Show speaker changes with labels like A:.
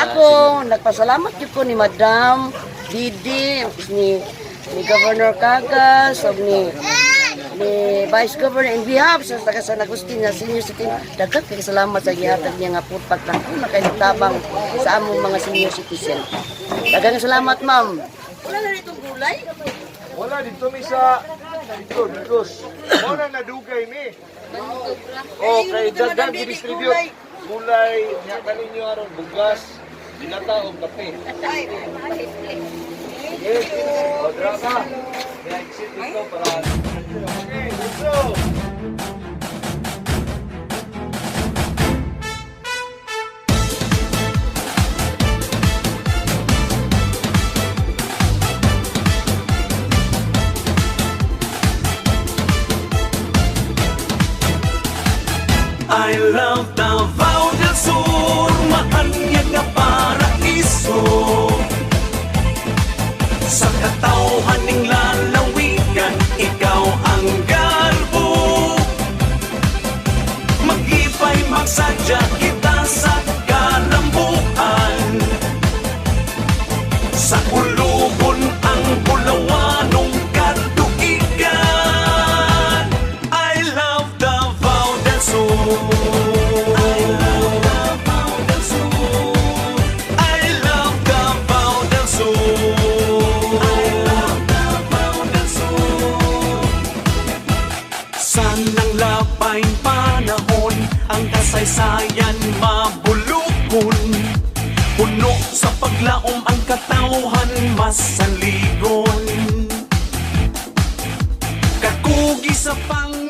A: Ako, nagpasalamat jud ko ni Madam Didi, ni Governor Cagas, ug ni Vice Governor in behalf sa taga San Agustin nga senior citizen. Daghang kay salamat sa gihatag niya nga food pack lang na kay tabang sa among mga senior citizen. Daghang salamat, ma'am. Wala na ditong gulay.
B: Wala dito mi sa dito Digos. Mo na nadugay mi. Oh, kay daghang gi-distribute gulay nya kaninyo aron bugas, binata og kape. Yes. O, drama. Kaya exit dito para. Okay, let's go.
C: I love Davao del Sur, maanyag nga paraiso. Sa katawhan ning lalawigan, ikaw ang garbo. Maghipay magsadya kita sa kalambuan. Sa kulubon ang bulawanong katuigan. I love Davao del Sur. I love Davao del Sur. I love Davao del Sur. I love Davao del Sur. Sanang labay panahon, ang kasaysayan mabulukon. Puno sa paglaom ang katawhan masaligon. Kakugi sa pang